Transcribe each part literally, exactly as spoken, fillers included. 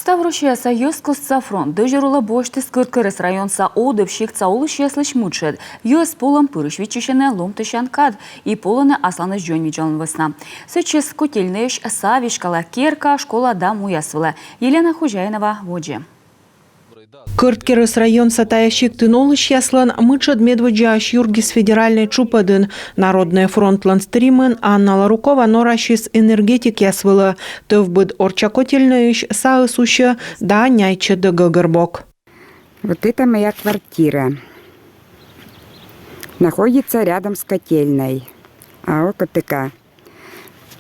Тавросияса йӧзкостса фронт дӧзьӧр улӧ босьтіс Кӧрткерӧс районса Одыб сиктса олысьяслысь мытшӧд. Йӧз пулӧм пырысь виччысьӧны ломтысян кад и полӧны асланыс дзоньвидзалун вӧсна. Сэтчӧс котельнӧйысь са веськалӧ керка, школа да муяс вылӧ. Елена Хозяинова водзӧ. Кӧрткерӧс районса тайӧ сиктын олысьяслӧн мытшӧд медводдзаысь юргис федеральнӧй тшупӧдын. Народнӧй фронтлӧн стримын Анна Ларукова норасис энергетикъяс вылӧ. Тӧвбыд орчча котельнӧйысь саыс усьӧ да няйтчӧ гӧгӧрбок. Вот это моя квартира. Находится рядом с котельной. А ОКТК.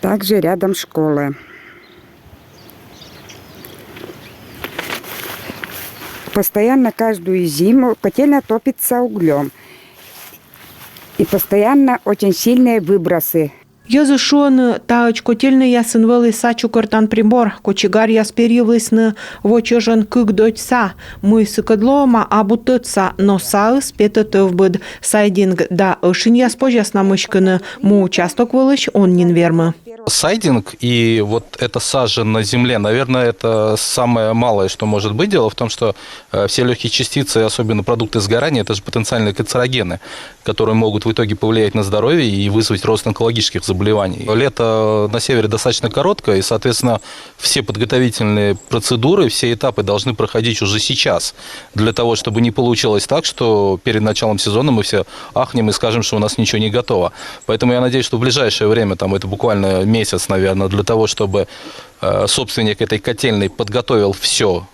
Также рядом школа. Постоянно каждую зиму котельная топится углем. И постоянно очень сильные выбросы. Йӧзыс шуӧны, таӧдз котельнӧйясын вӧлі са чукӧртан прибор. Кочегаръяс перйывлісны во чӧжӧн кык додь са. Мый сыкӧд лоӧма, абу тӧдса, но саыс петӧ тӧвбыд. Сайдинг да ӧшиньяс позяс на мыськыны, му участок вылысь он нин вермы. Сайдинг и вот эта сажа на земле, наверное, это самое малое, что может быть. Дело в том, что э, все легкие частицы, особенно продукты сгорания, это же потенциальные канцерогены, которые могут в итоге повлиять на здоровье и вызвать рост онкологических заболеваний. Лето на севере достаточно короткое, и, соответственно, все подготовительные процедуры, все этапы должны проходить уже сейчас, для того, чтобы не получилось так, что перед началом сезона мы все ахнем и скажем, что у нас ничего не готово. Поэтому я надеюсь, что в ближайшее время, там, это буквально месяц, наверное, для того, чтобы э, собственник этой котельной подготовил все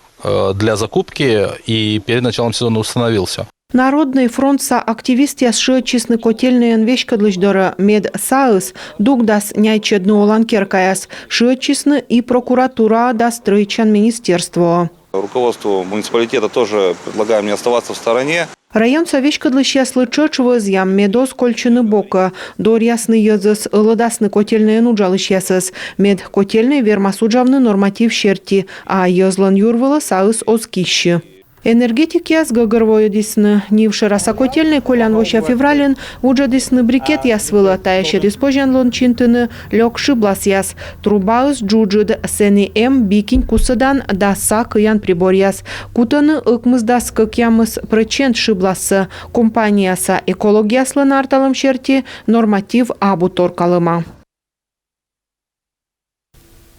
для закупки и перед началом сезона установил все. Народнӧй фронтса активистъяс шыӧдчисны котельнӧйӧн веськӧдлысь дорӧ, мед саыс дугдас няйтчӧдны олан керкаяс. Шыӧдчисны и прокуратураӧ да стрӧитчан министерствоӧ. Руководству муниципалитета тоже предлагаем не оставаться в стороне. Районса веськӧдлысьяслы тшӧтш вӧзъям, мед оз кольччыны бокӧ. Дорйасны йӧзӧс, ӧлӧдасны котельнӧйын уджалысьясӧс, мед котельнӧй вермас уджавны норматив серти, а йӧзлӧн юр вылӧ саыс оз киссьы. Энергетикъяс гӧгӧрвоӧдісны: нившӧраса котельнӧй колян вося февральын вуджӧдісны брикетъяс вылӧ. Тайӧ сетіс позянлун чинтыны лёк шыбласъяс. Трубаыс джуджыд, сэні эм бикинь кусӧдан да са кыян приборъяс. Кутӧны ӧкмысдас кӧкъямыс прӧчент шыблассӧ. Компанияса экологъяслӧн арталӧм серти норматив абу торкалӧма.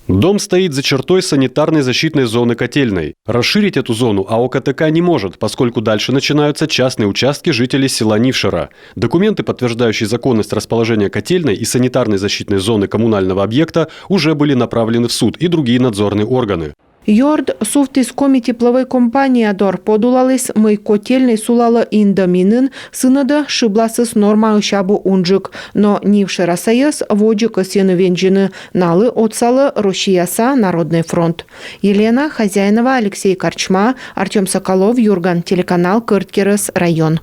Дом стоит за чертой санитарной защитной зоны котельной. Расширить эту зону АО КТК не может, поскольку дальше начинаются частные участки жителей села Нившера. Документы, подтверждающие законность расположения котельной и санитарной защитной зоны коммунального объекта, уже были направлены в суд и другие надзорные органы. Ёрд сувтіс Коми тепловӧй компания дор, подулаліс, мый котельнӧй сулалӧ Индоминын, сынӧдӧ шыбласыс нормаысь абу унджык. Но нившӧраса йӧз водзӧ кӧсйӧны вензьыны, налы отсалӧ Россияса Народнӧй фронт. Елена Хозяинова, Алексей Корчма, Артём Соколов, «Юрган» телеканал, Кӧрткерӧс район.